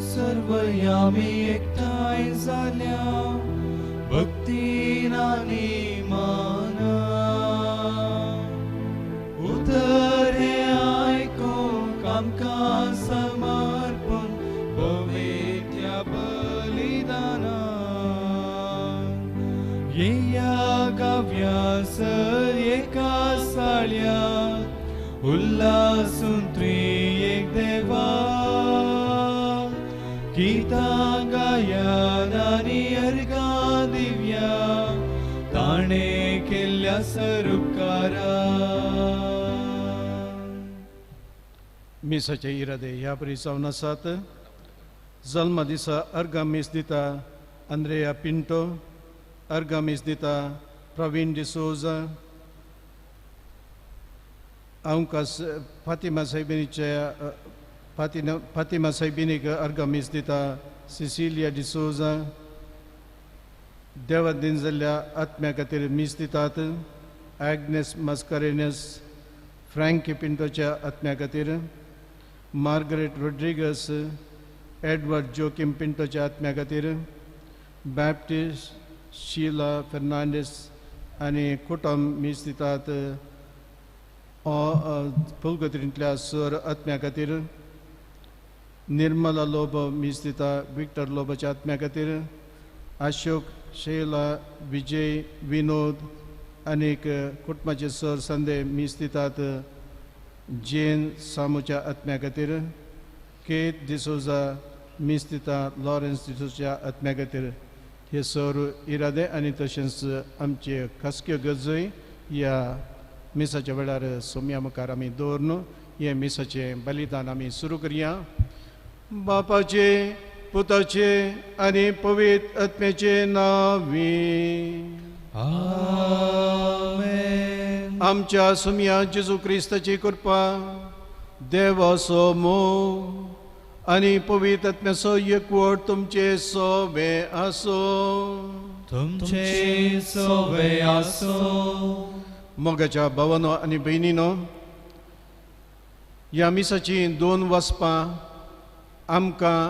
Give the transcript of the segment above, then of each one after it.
सर्वय आमी एकठांय जाल्या भक्तीन आनी मानान. उतर हें आयकूंक आमकां समर्पून पवित्र बलिदानान. येया गाव्या सर एका साळ्या उल्हासून त्रिएक देवा. गीतां गायान आनी अर्घां दिव्या ताणें केल्ल्या सरुपकारा. मिसाचे इरादे ह्या परी जावन आसात. जल्मा दिसा अर्घां मीस दिता आंद्रेया पिंटो, अर्घां मीस दिता प्रवीण डिसोजा, आमकां फातिमा सायबिनीचे फातिमा सायबिनीक अर्घां मीस दिता सिसिलिया डिसोजा. देवादीन जाल्ल्या आत्म्या खातीर मीस दितात आग्नेस मास्कारेनस फ्रँकी पिंटोच्या आत्म्या खातीर, मार्गरेट रोड्रिगस एडवर्ड जोकीम पिंटोच्या आत्म्या खातीर, बॅप्टिस्ट शीला फेर्नांडीस आनी कुटुंब मीस दितात फुलगत्रींतल्या सर आत्म्या खातीर, निर्मला लोबो मीस दिता विक्टर लोबोच्या आत्म्या खातीर, अशोक शैला विजय विनोद आनीक कुटुंबाचे सर संदे मीस दितात जेन सामूच्या आत्म्या खातीर, केत डिसोजा मीस दिता लॉरेन्स डिसोजाच्या आत्म्या खातीर. हे सर इरादे आनी तशेंच आमचे खासक्यो गरजोय ह्या मिसाच्या वेळार सोम्या मुखार आमी दवरून हें मिसाचें बलिदान आमी सुरू करया. बापाचे पुताचे आनी पवित्र आत्म्याचे नांवी आमेन. आमच्या सोम्या जेजू क्रिस्ताची कृपा, देवाचो मोग आनी पवित्र आत्म्याचो एकवट तुमचे सोबे आसूं. तुमचे सोबे आसूं. मोगाच्या भावानो आनी भयणीनो, ह्या मिसाचीं दोन वाचपां आमकां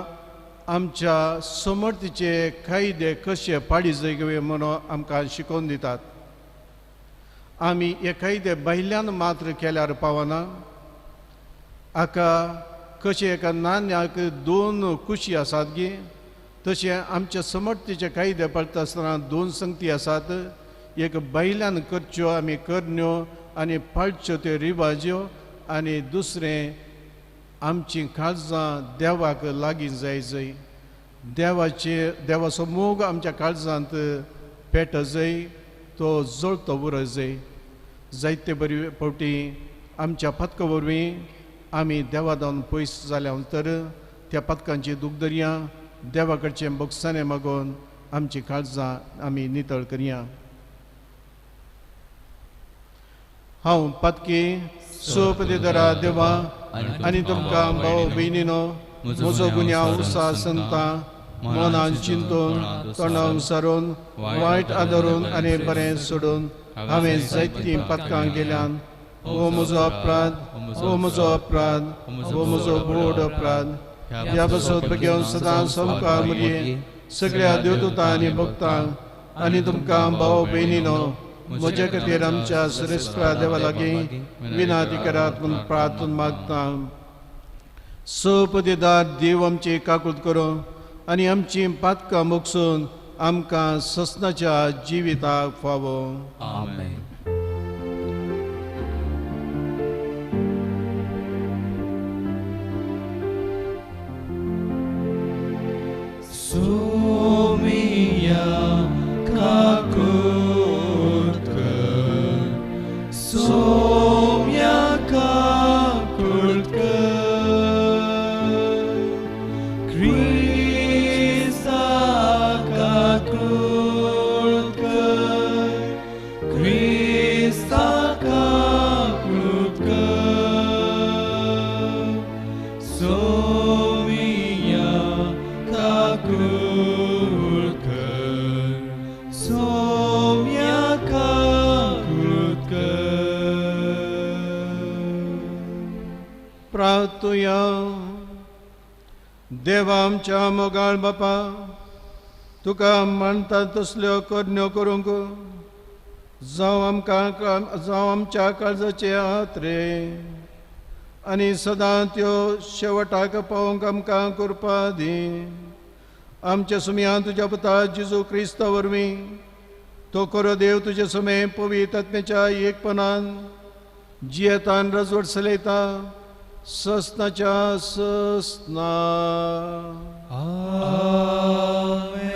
आमच्या समर्थीचे कायदे कशे पाळी जाय म्हणून आमकां शिकोवन दितात. आमी हे कायदे भायल्यान मात्र केल्यार पावना. हाका कशें एका नाण्याक दोन कुशी आसात गी, तशें आमच्या समर्थीचे कायदे पाळटा आसतना दोन संगती आसात. एक भायल्यान करच्यो आमी करण्यो आनी पाळच्यो त्यो रिवाज्यो, आनी दुसरें आमचीं काळजां देवाक लागीं जाय जय, देवाचे देवाचो मोग आमच्या काळजांत पेट जय, तो जळतो उर जय. जायते बरी फावटी आमच्या पदका वरवीं आमी देवा जावन पयस जाल्या तर त्या पदकांची दुखदरया देवा कडचें भोगसाणें मागून आमचीं काळजां आमी नितळ करया. हांव पातकी सोपदिदरा देवा आनी तुमकां भाव भयणीनो म्हजो गुन्यांव उसा संता मनान चिंतून तोंडान सारून वायट आदरून आनी बरें सोडून हांवें जायतीं पातकां गेल्यान. हो म्हजो अपराध, हो म्हजो अपराध, हो म्हजो व्हड अपराध. ह्या बसत घेवन सदां समकार मुरये सगळ्या देवदूतां आनी भक्तांक आनी तुमकां भाव भयणीनो म्हज्या खातीर आमच्या सुरेस्त्रा देवा लागीं विनाती करात म्हूण प्रार्थना मागता. सपदेदार देव आमची काकूत करूं आनी आमची पातकां मोगसून आमकां ससनाच्या जिविताक फावो. आमेन. सोमिया काकूत कर, सोम्या काकूत कर, क्रिस्ता काकूत कर, क्रिस्ता. देवा आमच्या मोगाळ बापा, तुका मानता तसल्यो करण्यो करूंक जावं आमकां, जावं आमच्या काळजाचे हात रे आनी सदां त्यो शेवटाक पावोवंक आमकां कृपा दी। आमच्या सुमयान तुज्या पुता जेजू क्रिस्ता वरवीं तो खरो देव तुजे सुमे पवित्र आत्म्याच्या एकपणान जियेतान रजवट चलयता ससनाच्या ससना। आमेन।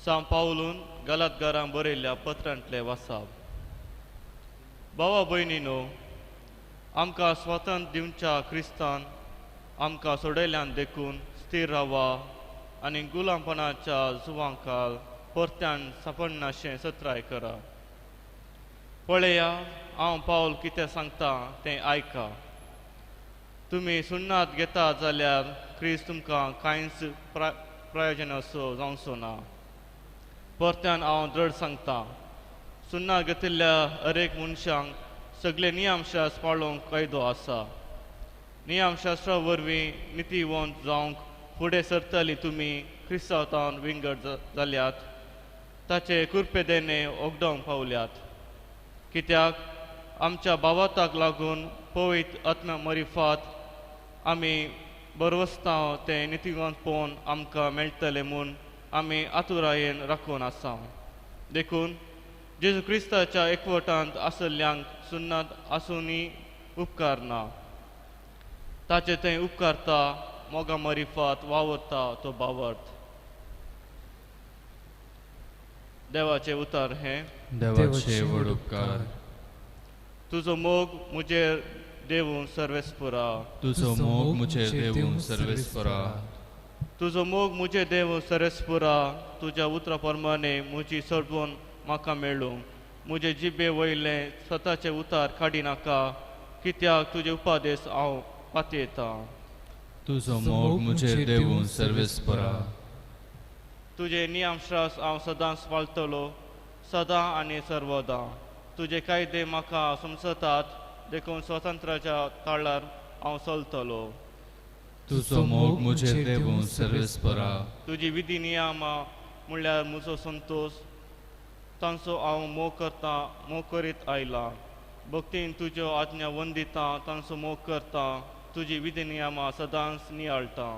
सांव पावलून गलातगारां बरयल्ल्या पत्रांतले वासाब। भावा भयणीनो, आमकां स्वातंत्र्य दिवच्या क्रिस्तान आमकां सोडयल्यान देखून स्थिर रावा आनी गुलामपणाच्या जुवांकाल परत्यान सापडनाशें सत्राय करा। पळया हांव पावल कितें सांगता तें आयका। तुमी सुन्नात घेता जाल्यार क्रिस्त तुमकां कांयच प्रयोजन असो जावचो ना। परत्यान हांव दृढ सांगता, सुन्नात घेतिल्ल्या हरेक मनशांक सगळे नियमशास्त्र पाळोवंक कायदो आसा। नियमशास्त्रा वरवीं नितीवंत जावंक फुडें सरतली तुमी क्रिस्तांवान विंगड जाल्यात, ताचे कृपेदेणे ओगडोवंक पावल्यात। कित्याक आमच्या भावाताक लागून पवित्र आत्म्या मरिफात आमी बरवस्तांव तें नितीवंत पळोवन आमकां मेळटलें म्हूण आमी आतुरायेन राखून आसा। देखून जेजू क्रिस्ताच्या एकवटांत आसल्ल्यांक सुन्नात आसुनूय उपकारना, ताचें थंय उपकारता मोगा मरिफात वावरता तो भावार्थ। देवाचें उतार हें। देवाचे व्हड उपकार। तुजो मोग म्हजेर देवूं सर्वेस्पुरा, तुजो मोग म्हजेर देवूं सर्वेस्पुरा, तुजो मोग म्हजेर देवूं सर्वेस्पुरा। तुज्या उतरा प्रमाणे म्हजी सोडवण म्हाका मेळूं। म्हजे जिबे वयलें स्वताचे उतार काडिनाका, कित्याक तुजे उपादेश हांव पातयेतां। तुजो मोग म्हजेर देवूं सर्वेस्पुरा। तुजे नियमशास्त्र हांव सदांच पाळटलो, सदां आनी सर्वदां। तुजे कायदे म्हाका समजतात, देखून स्वतंत्राच्या ताळार हांव चलतलो। तुजो मोग म्हजेर देवूं सर्वेस्पुरा। तुजी विधी नियमां म्हणल्यार म्हजो संतोश, तांचो हांव मोग करता, मोग करीत आयला। भक्तीन तुज्यो आज्ञा वंदिता, तांचो मोग करता। तुजी विधी नियमां सदांच नियाळटा।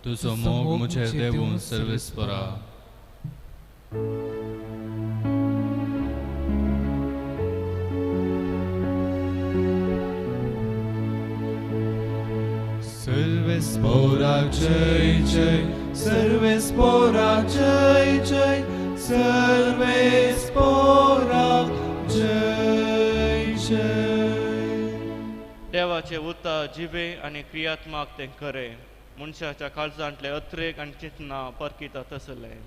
तुजो मोग म्हजेर देवूं सर्वेस्पुरा। सर्वेस्पोरा जय जय, सर्वेस्पोरा जय जय, सर्वेस्पोरा जय जय। देवाचे उतार जिवे आनी क्रियात्मक तें खरें, मनशाच्या काळजांतले अत्रेक आनी चिंतना परकिता तसलें।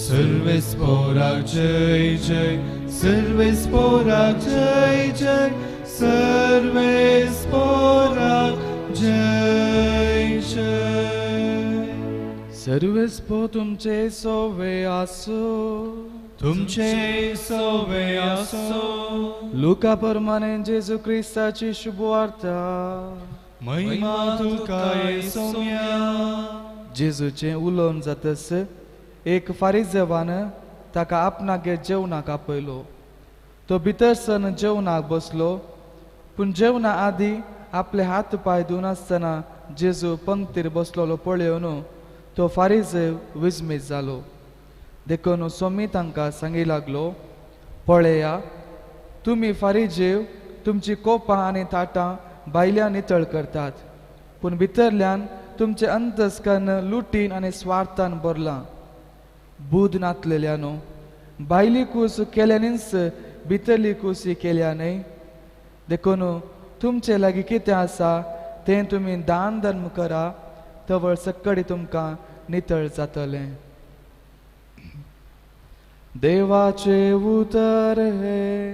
सर्वेस्पोरा जय जय, सर्वेस्पोरा जय जय, सर्वेस्पोरा जय जय। सर्वेस्पो तुमचे सोवे आसो, तुमचे सोवे आसो। लुका प्रमाणे जेजू क्रिस्ताची शुभवार्ता। महिमा तुका सोम्या। जेजूचें उलोवन जातस एक फारिजेवान ताका आपणागेर जेवणाक आपयलो। तो भितर सन जेवणाक बसलो, पूण जेवणा आदी आपले हात पांय धुवन आसतना जेजू पंक्तीर बसलेलो पळोवन तो फारिजेव विस्मीत जालो। देखून स्वामी तांकां सांगी लागलो, पळया तुमी फारिजेव तुमची कोपां आनी ताटां भायल्यान नितळ करतात, पूण भितरल्यान तुमचें अंतस्कर्ण लुटीन आनी स्वार्थान भरलां। बूद नातलेल्यानो, भायली कूस केल्यानीच भितरली कूस ही केल्या न्हय। देखून तुमचे लागीं कितें आसा तें तुमी दान धर्म करा, तवळ सक्कडी तुमकां नितळ जातलें। देवाचें उतर हें।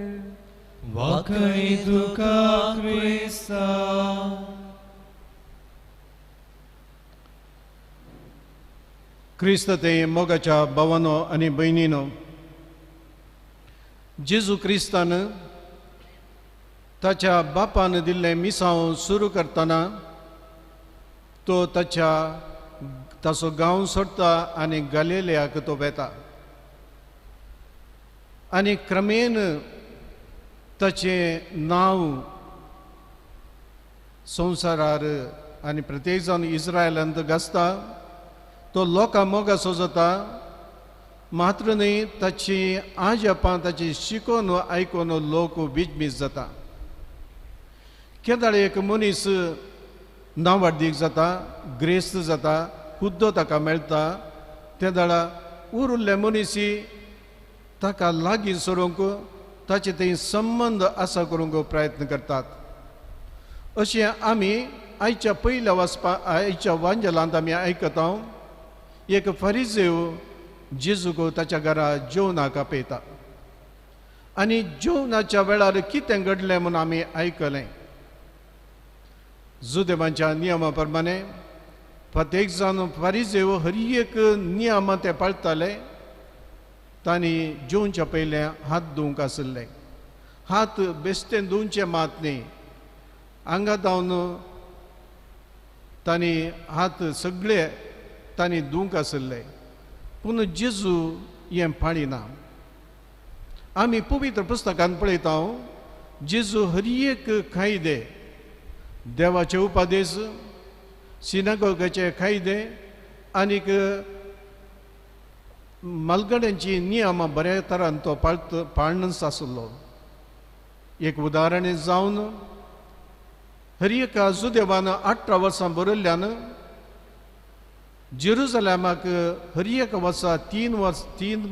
वाकई तुका क्रिस्ता। क्रिस्त ते मोगाच्या भावानो आनी भयणीनो, जेजू क्रिस्तान ताच्या बापान दिल्लें मिसांव सुरू करतना तो ताच्या ताचो गांव सोडटा आनी गलिलियाक तो वेता आनी क्रमेन ताचें नांव संवसारार आनी प्रत्येक जावन इस्रायलांत गाजता. तो लोकां मोगासो जाता मात्र न्हय, ताची आजपां ताची शिकोवन आयकून लोक बिजबीज जाता. केदाळ एक मनीस नांवाडदीक जाता, ग्रेस्त जाता, हुद्दो ताका मेळटा, तेदाळा उरिल्ले मनीसी ताका लागीं सरूंक ताचे थंय संबंद आसा करूंक प्रयत्न करतात. अशें आमी आयच्या पयल्या वाचपा आयच्या वांजलांत आमी आयकता. एक फारिजेव जेजूक ताच्या घरा जेवणाक आपयता आनी जेवणाच्या वेळार कितें घडलें म्हूण आमी आयकलें. जुदेवांच्या नियमा प्रमाणे प्रत्येक जाण फारिजेव हर एक नियमा ते पाळटाले. तांणी जेवच्या पयलें हात धुवंक आशिल्ले, हात बेश्टे धुवचे मात न्ही, आंगा धांवन तांणी हात सगळे तांणी धुवंक आशिल्ले. पूण जेजू हें पाळिना. आमी पवित्र पुस्तकान पळयता जेजू हर एक कायदे, देवाचे उपदेश, सिनागोगाचे कायदे आनीक मालगड्यांची नियमां बऱ्या तरान तो पाळणच आशिल्लो. एक उदाहरण जावन हर एका जुदेवान 18 वर्सां बरयल्ल्यान जेरुजलेमाक हर एक वर्सा 3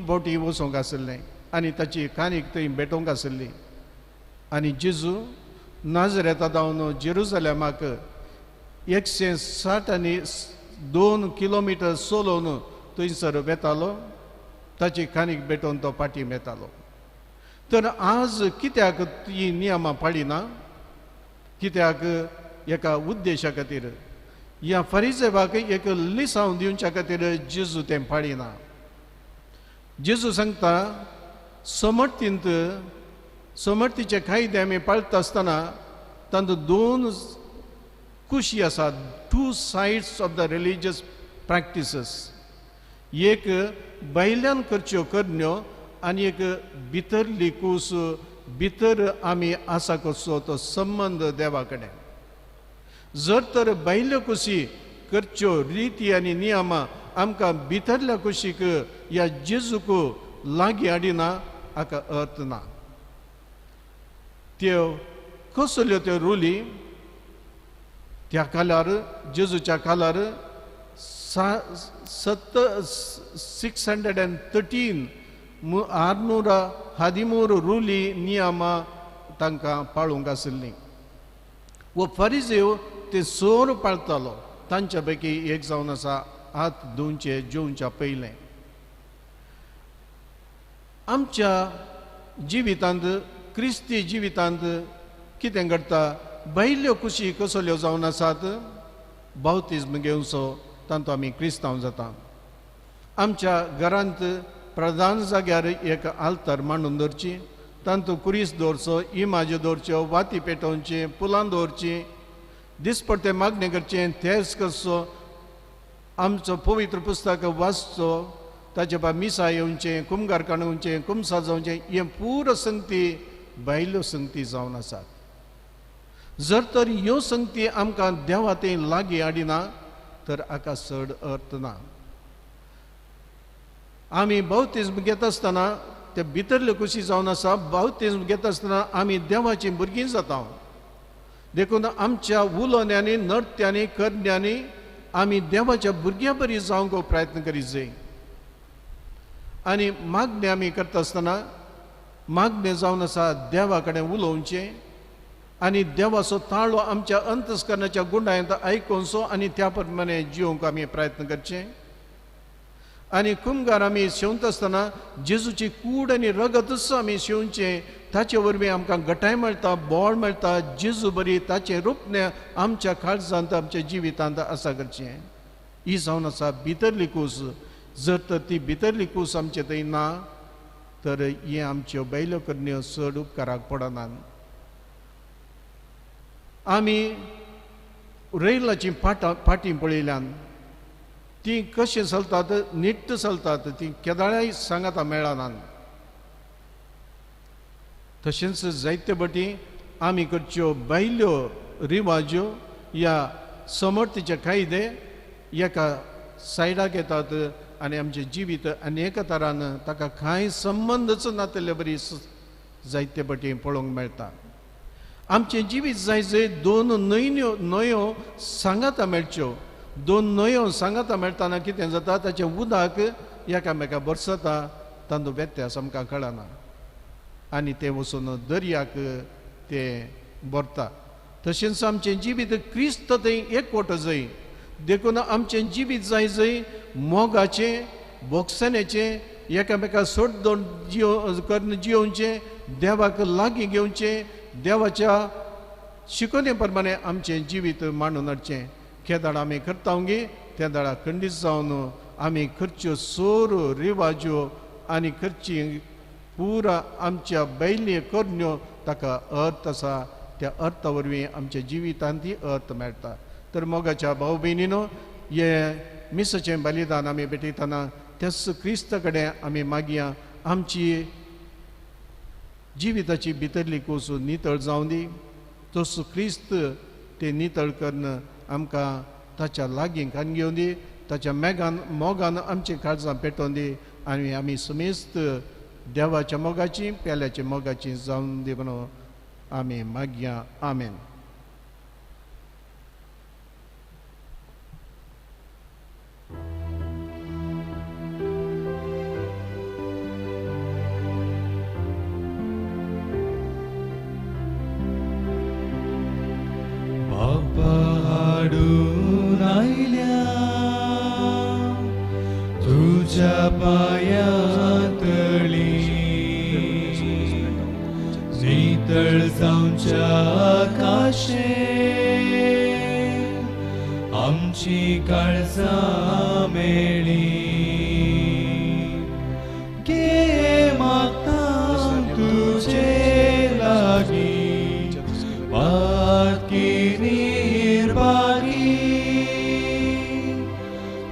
बोटी वचूंक आशिल्लें आनी ताची कानीक थंय भेटोवंक आशिल्ली. आनी जेजू नाजरेता धांवन जेरुजलेमाक 162 किलोमिटर चलोवन थंयसर वेतालो, ताची कानीक भेटोवन तो पाटी मेतालो. तर आज कित्याक ती नियमां पाळिना? कित्याक एका उद्देशा खातीर, ह्या फारिजेवाक एक लिसांव दिवच्या खातीर जेजू तें पाळिना. जेजू सांगता समर्थींत समर्थीचे कायदे आमी पाळटा आसतना तांतूत 2 कुशी आसात, 2 sides of the religious practices. एक भायल्यान करच्यो करण्यो आनी एक भितरली कूस, भितर आमी आसा कसो तो संबंद देवा कडेन. जर तर भायल्यो कुशी करच्यो रिती आनी नियमां आमकां भितरल्या कुशीक ह्या जेजूक लागीं हाडिना, हाका अर्थ ना. त्यो कसल्यो त्यो रुली त्या कालार जेजूच्या कालार 613 613 रुली नियमां तांकां पाळूंक आशिल्लीं. वो फारिजेव ते सोर पाळतालो. तांच्या पैकी एक जावन आसा हात धुवचे जेवच्या पयलें. आमच्या जिवितांत क्रिस्ती जिवितांत कितें घडटा? भायल्यो कुशी कसल्यो जावन आसात? बावतिज्म घेवचो तांतूत आमी क्रिस्तांव जाता. आमच्या घरांत प्रधान जाग्यार एक आल्तार मांडून दवरची, तांतूत कुरीस दवरचो, इमाज्यो दवरच्यो, वाती पेटोवची, फुलां दवरची, दिसपट्टे मागणें करचें, तेर्स करचो, आमचो पवित्र पुस्तक वाचचो, ताचे बा मिसा येवचें, कुमगार काणवचें, कुमसा जावचें, हें पुरो संगती भायल्यो संगती जावन आसात. जर तर ह्यो संगती आमकां देवा थंय लागीं हाडिना तर हाका चड अर्थ ना. आमी बावतिज्म घेता आसतना ते भितरल्यो कुशी जावन आसा. बावतिज्म घेता आसतना आमी देवाचीं भुरगीं जाता. देखून आमच्या उलोवण्यांनी, नर्त्यांनी, करण्यांनी आमी देवाच्या भुरग्यां बरी जावंक प्रयत्न करीत जाय. आनी मागणें आमी करता आसतना मागणें जावन आसा देवा कडेन उलोवचें आनी देवाचो ताळो आमच्या अंतस्करणाच्या गुंडांत आयकोवचो आनी त्या प्रमाणे जिवंक आमी प्रयत्न करचे. आनी कुमगार आमी शेवता आसतना जेजूची कूड आनी रगतूच आमी शेवचें, ताचे वरवीं आमकां घटाय मेळटा, बळ मेळटा. जेजू बरी ताचें रुपणें आमच्या काळजांत, आमच्या जिवितांत आसा करचें. ही जावन आसा भितरली कूस. जर तर ती भितरली कूस आमचे थंय ना तर हे आमच्यो बैल्यो करण्यो चड उपकाराक पडनात. आमी रैलाची फाटीं पळयल्यान ती कशें चलतात, नीट्ट चलतात, ती केदाळाय सांगाता मेळनात. तशेंच जायते बटी आमी करच्यो बायल्यो रिवाज्यो ह्या समर्थीचे कायदे एका सायडाक येतात आनी आमचें जिवीत आनी एका तरान ताका कांय संबंदच नातिल्ले बरी जायते बटी पळोवंक मेळटा. आमचें जिवीत जाय जंय दोन न्हंयो सांगाता मेळच्यो, दोन न्हंयो सांगाता मेळटना कितें जाता, ताचें उदक एकामेका बरसता, तांदूळ व्यत्यास आमकां कळना आनी तें वचून दर्याक तें भरता. तशेंच आमचें जिवीत क्रिस्त थंय एकवट जाय, देखून आमचें जिवीत जाय जंय मोगाचें, भोगसण्याचें, एकामेका सोड दोन जियो करून जियोवचें, देवाक लागीं घेवचें, देवाच्या शिकोवणे प्रमाणे आमचें जिवीत मांडून हाडचें. केदाळ आमी करता गे त्या दाळा खंडीत जावन आमी करच्यो सोर रिवाज्यो आनी करची पुरा आमच्या बैली करण्यो ताका अर्थ आसा, त्या अर्था वरवीं आमच्या जिवितांत ती अर्थ मेळटा. तर मोगाच्या भाव भयणीनो, हे मिसाचें बलिदान आमी भेटयतना त्याच क्रिस्त कडेन आमी मागया आमची जिविताची भितरली कूस नितळ जावं दी, तसो क्रिस्त ते नितळ करून आमकां ताच्या लागीं कान घेवन दी, ताच्या मेगान मोगान आमची काळजां पेटोवन दी आनी आमी समेस्त देवाच्या मोगाची पेल्याच्या मोगाची जावन दी म्हणून आमी मागया. आमेन. बापा हाडून आयल्या तुज्या पांया तळी, नितळ जावच्या काशे आमची काळजां मेळ्ळी. घे मागता तुजे लागीं पातकी निर्भागी,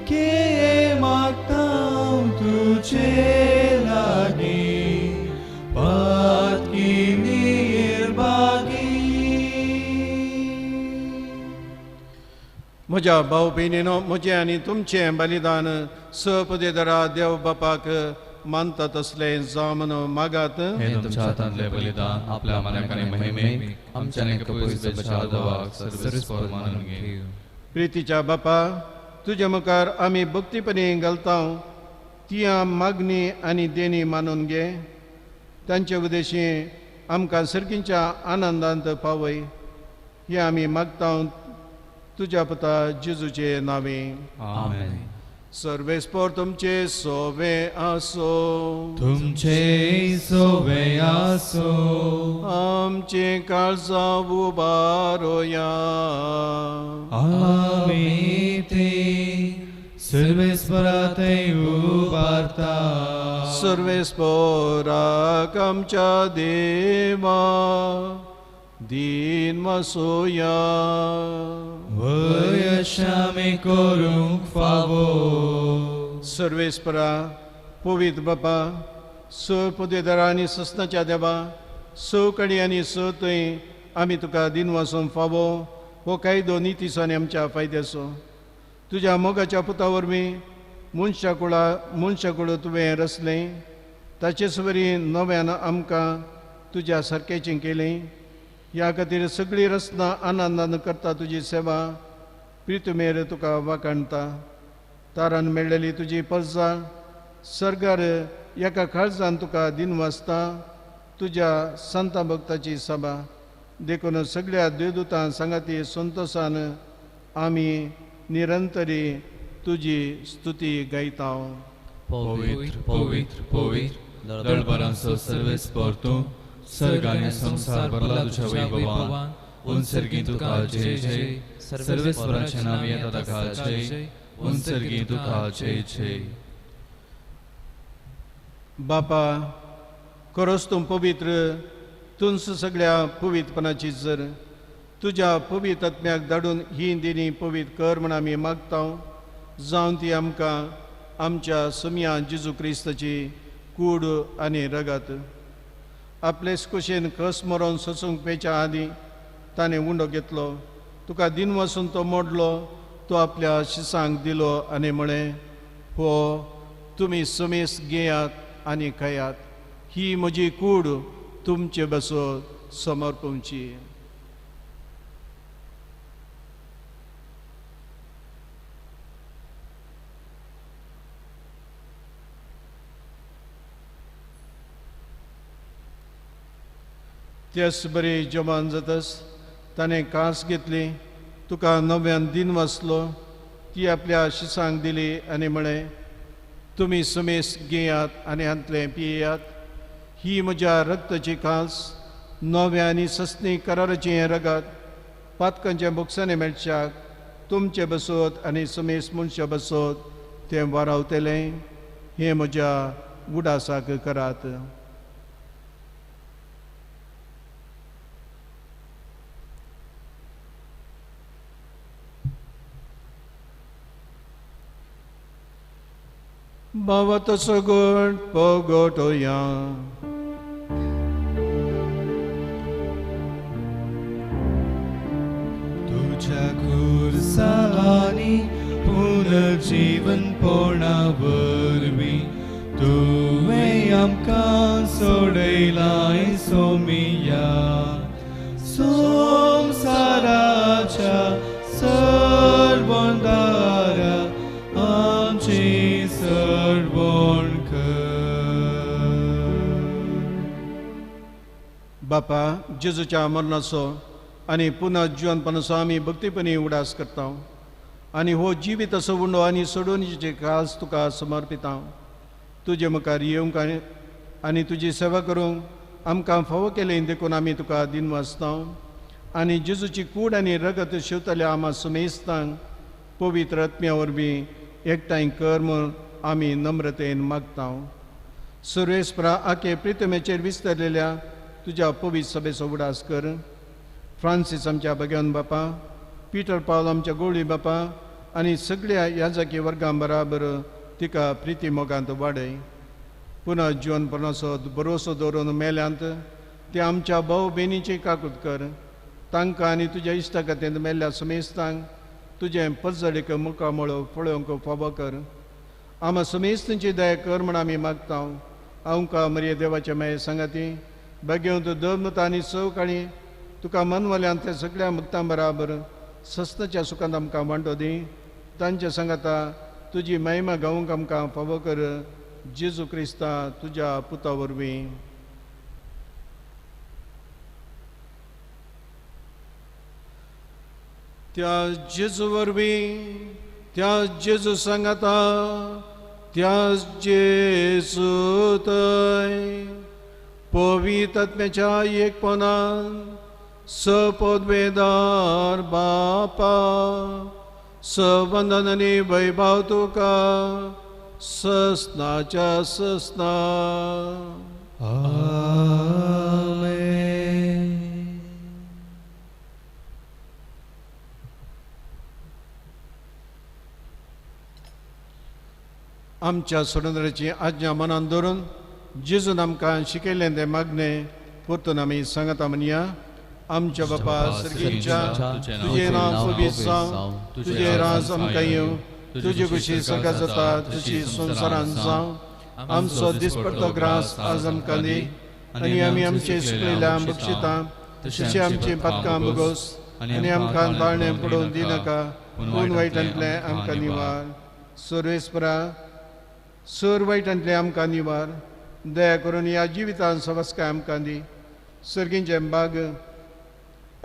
घे मागता तुजे लागीं पातकी निर्भागी. म्हज्या भाव भयणीनो, म्हजें आनी तुमचें बलिदान सपदेदरा देव बापाक मानता तसलें जावं म्हणून मागात. हे तुमच्या हातांतलें बलिदान आपल्या मानक आनी महिमेक आमच्या मानून घेवं. प्रितीच्या बापा, तुज्या मुखार आमी भक्तीपणी घालता ती मागणी आनी देणी मानून घे, तांचे उद्देशी आमकां सर्गींच्या आनंदांत पावय, हें आमी मागता तुज्या पुता जेजूचे नांवे. आमेन. सर्वेस्पोर तुमचे सोवे आसो, तुमचे सोवे आसो, आमचे काळजां उबारोया. आमी ते सर्वेस्परा थंय उबारता. सर्वेस्पोराक आमच्या देवा दीन वसोया. वय अशें करूंक फावो. सर्वेस्परा पवित्र बापा, स पदवेदारा आनी सस्नाच्या देवा, स कडी आनी स थंय आमी तुका दीन वचूंक फावो हो कायदो नितीचो आनी आमच्या फायद्याचो. तुज्या मोगाच्या पुता वरवीं मनशाकुळ तुवें रचलें, ताचेच वरी नव्यान आमकां तुज्या सारकेचें केलें. ह्या खातीर सगळी रचना आनंदान करता तुजी सेवा, प्रितुमेर तुका वाखाणता. तारान मेळ्ळेली तुजी परजा सर्गार एका काळजान तुका दिन वाचता, तुज्या संता भक्ताची सभा. देखून सगळ्या देवदूतां सांगाती संतोशान आमी निरंतरी तुजी स्तुती गायता. पवित्र पवित्र पवित्र दळबरांचो सर्वेस्पर तूं, सर्ग आनी संवसार भरला तुज्या वैभवान. उंचर्गी तुका जय जय, सर्वेस्पराच्या नांवान येता ताका जय, उंचर्गी तुका जय जय. बापा, खरोच तूं पवित्र, तूंच सगळ्या पवित्रपणाची जर तुज्या पवित्र आत्म्याक धाडून ही दिनी पवित्र कर म्हण आमी मागता, जावन ती आमकां आमच्या सुमया जेजू क्रिस्ताची कूड आनी रगत. आपलेच कुशेन कस मरोन सोसूंक पेच्या आदीं ताणें उंडो घेतलो, तुका दिन वसून तो मोडलो, तो आपल्या शिसांक दिलो आनी म्हळें, हो तुमी समेस घेयात आनी खायात, ही म्हजी कूड तुमचे बसत समर्पणची. त्यास बरी जेवण जातस ताणें कास घेतली, तुका नव्यान दिन वाचलो, ती आपल्या शिसांक दिली आनी म्हळें, तुमी समेस घेयात आनी हांतलें पियेयात, ही म्हज्या रक्ताची कास, नव्या आनी सस्नी कराराचें हें रगत, पातकांच्या बोक्सांनी मेळच्याक तुमचे बसत आनी समेस मनशां बसत तें वारावतलें, हें म्हज्या उडासाक करात. भवत सगुण पगोटोया. तुझ्या खुर्सानी पुनर्जीवन पोणा वरवीं तुवें आमकां सोडयलाय सोमिया, संवसाराच्या सर्वंदारा आमची सर्वण कर. बापा, जेजूच्या मरणाचो आनी पुनः जिवनपणाचो आमी भक्तीपणी उडास करता आनी हो जिवीत असो उंडो आनी सोडोवणीचे खास तुका समर्पिता. तुजे मुखार येवंक आनी तुजी सेवा करूंक आमकां फावो केलें देखून आमी तुका दिन वाचता आनी जेजूची कूड आनी रगत शिवतल्या आमा सुमेस्तांक पवित्र आत्म्या वरवीं एकठांय कर म्हूण आमी नम्रतेन मागता. सुरेशप्रा आखे प्रितमेचेर विस्तारलेल्या तुज्या पवित्र सभेचो उडास कर. फ्रांसीस आमच्या भगवान बापा, पिटर पावल आमच्या गोळी बापा आनी सगळ्या याजकी वर्गां बराबर तिका प्रिती मोगांत वाडय. पुनः जिवनपणाचो भरोसो दवरून मेल्यांत ते आमच्या भाव भयणीची काकूत कर. तांकां आनी तुज्या इश्टागतींत मेल्ल्या समेस्तांक तुजें पजडीक मुखामळ पळोवंक फावो कर. आमा समेस्तांची दया कर म्हण आमी मागता. आमकां मरिये देवाच्या माये सांगाती भाग्यवंत धर्मता आनी सवकाळी तुका मनवाल्यान त्या सगळ्या मुक्तां बराबर सस्ताच्या सुखांत आमकां वांटो दी. तांच्या सांगाता तुजी महिमा गावंक आमकां फावो कर. जेजू क्रिस्ता तुज्या पुता वरवीं. त्या जेजू वरवीं, त्या जेजू सांगाता, त्या जेजू थंय पवित्र आत्म्याच्या एकपणान सपदवेदार बापा सवंदन आनी वैभव तुका ससनाच्या ससना. आमेन. आमच्या सोडंद्राची आज्ञा मनान धरून जेजून आमकां शिकयलें तें मागणें परतून आमी सांगता म्हणया. आमच्या बापा सर्गीच्या, तुजें नांव पवित्र जावं, तुजें राज आमकां येवं, तुजी खुशी सगळ्या जाता तशी संवसारांत जावं. आमचो दिसपडतो ग्रास आज आमकां दी आनी आमी आमचे सुकलेल्या बक्षिता तशी आमची पातकां भोगोस आनी आमकां ताळणें पडोवन दिनाका, पूण वायटांतलें आमकां निवार. सर्वेस्परा सर वायटांतलें आमकां निवार. दया करून ह्या जिवितान सवस्काय आमकां दी. सर्गींचें बाग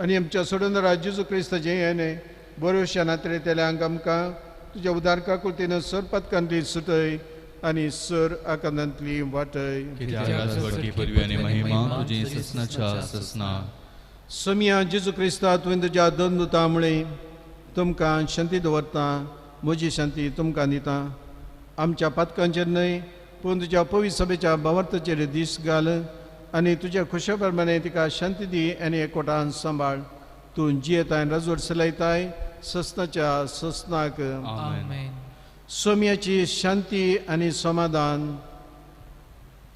आनी आमच्या सोडून जेजू क्रिस्ताचें येणें बरोवश्या नात्रेतल्यांक आमकां तुज्या उदार काकुळतीन सर पातकांतली सुटय आनी सर आकांतांतली वाटय. समिया जेजू क्रिस्ता, तुवें तुज्या दोन दुतां मुळे तुमकां शांती दवरता, म्हजी शांती तुमकां दिता. आमच्या पातकांचेर न्हय पूण तुज्या पवित्र सभेच्या भावार्थाचेर दीस घाल आनी तुज्या खुशे प्रमाणे तिका शांती दी आनी एकवटान सांबाळ. तूं जियेताय रजवट चलयताय ससनाच्या ससनाक. आमेन. सोम्याची शांती आनी समाधान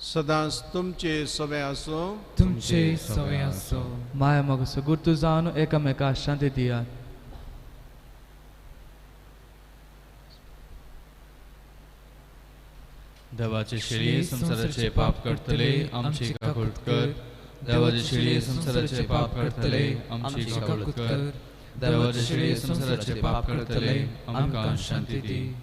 सदांच तुमचे सवे आसूं. तुमचे सवे आसूं. माया मग सगुर्तू जावन एकामेका शांती दियात. देवाचे शेळये संवसाराचे पाप करतले आमची काकूट कर. देवाचे शेळये संवसाराचे पाप करतले आमची काकूट कर. देवाचे शेळये संवसाराचे पाप करतले आमकां शांती दी.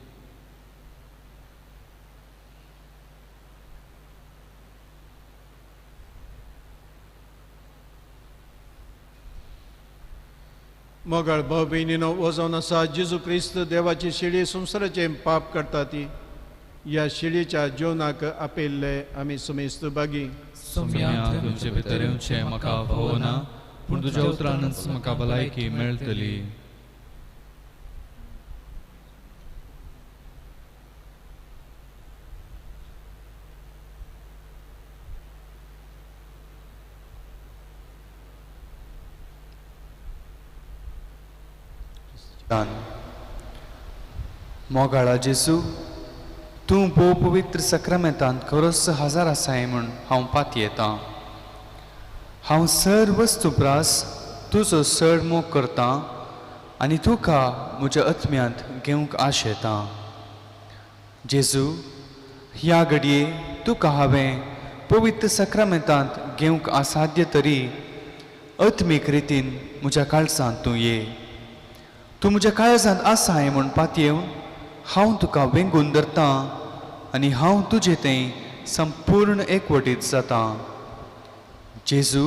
मोगाळ भाव भयणीनो, हो जावन आसा जेजू क्रिस्त देवाची शेळी संवसाराचे पाप करता ती ह्या शेळीच्या जेवणाक आपयल्ले आमी समेस्त बागी. सोम्या तुमचे भितर येवचें म्हाका फावना, पूण तुज्या उतरानच म्हाका भलायकी मेळटली. मोगाळा जेजू, तूं भोव पवित्र सक्रामेंतांत खरोच हजार आसाय म्हूण हांव पातयेतां. हांव सर वस्तू प्रास तुजो चड मोग करतां आनी तुका म्हज्या आत्म्यांत घेवंक आशेतां. जेजू, ह्या घडये तुका हांवें पवित्र सक्रामेंतांत घेवंक असाध्य तरी आत्मीक रितीन म्हज्या काळजांत तूं ये. तूं म्हज्या काळजांत आसाय म्हूण पातयेवन हांव तुका वेंगून धरतां आनी हांव तुजे थंय संपूर्ण एकवटीत जातां. जेजू,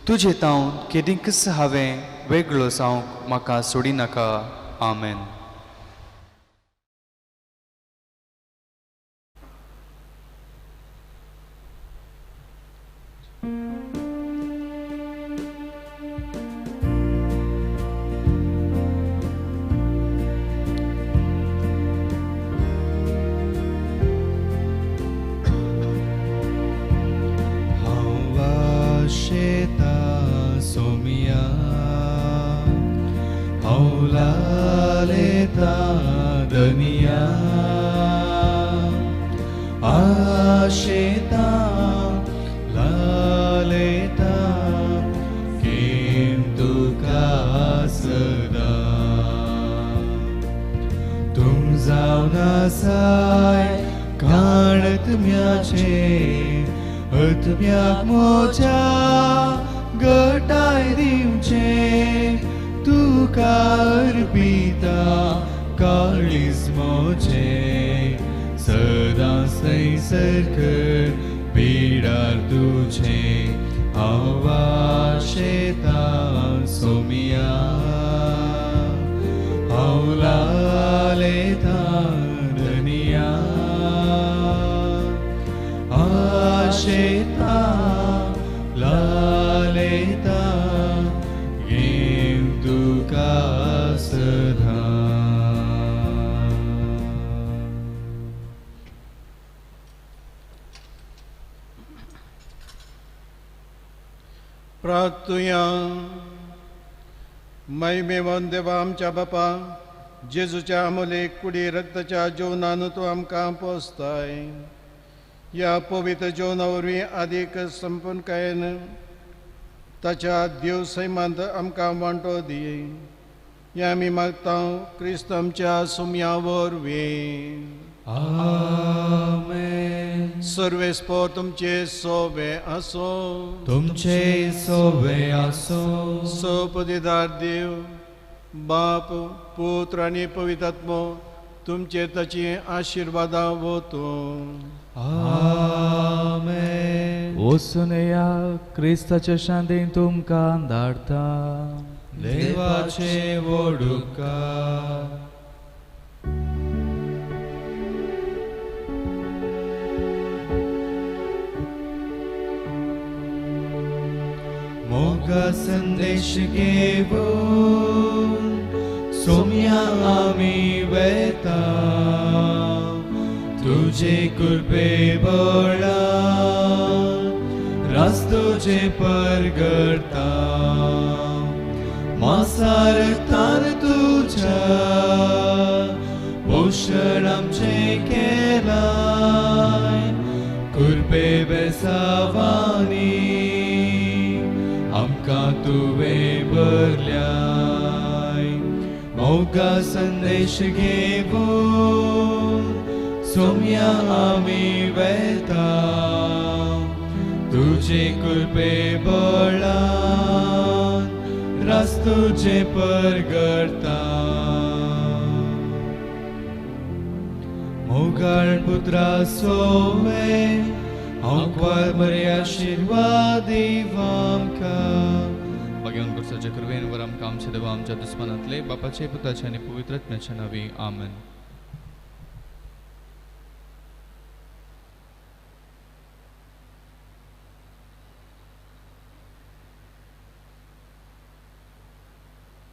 तुजे तावन केदींकच हांवें वेगळो जावंक म्हाका सोडिनाका. आमेन. सोमिया हांव लालेता दनिया आशेता लालेता केम तुका सदा तुम जावन आसाय काणत्म्याचे आत्म्याक म्हज्या गटाय दिवचे तुका अर्पिता काळीज म्हजें सदां थंयसर कर पिडार तुजें हांव आशेतां सोमिया हांव लालेतां धनिया आशेतां लालेता घेव तुका सदा. प्रार्थुया. महिमेवन देवा आमच्या बापा, जेजूच्या अमोलेक कुडी रक्ताच्या जेवणान तूं आमकां पोसताय. ह्या पवित्र जेवणा वरवीं आदीक संपूर्णकायेन ताच्या देव सैमांत आमकां वांटो दी. हें आमी मागता क्रिस्त आमच्या सुम्या वरवीं. आमेन. सर्वेस्पोर तुमचे सोबे आसो. तुमचे सोबे आसो. सोपदिदार देव बाप पुत्र आनी पवित्र आत्मो तुमचे ताची आशिर्वादां वतूं. आमेन. वचून येया, क्रिस्ताचे शांतीन तुमकां धाडटा. देवाचे वडुकार. मोगा संदेश घेवन सोम्या आमी वेता, तुज्या तुजे कृपे बळान रास तुजे परगडता मासारतान तुज्या पोशण आमचें केलाय कृपे बेसावानी आमकां तुवें भरल्याय मोगा संदेश घेवन सोम्या आमी वेता तुजे कृपे बळान रास तुजे परगडता मोगाळ पुत्रा सोवे आंकवार मरे आशिर्वाद आमकां. भाग्यवान खुर्साच्या कृपेन वर आमकां आमच्या देवा आमच्या दुस्मनांतले बापाचे पुताचे आनी पवित्र आत्म्याच्या नांवी आमेन.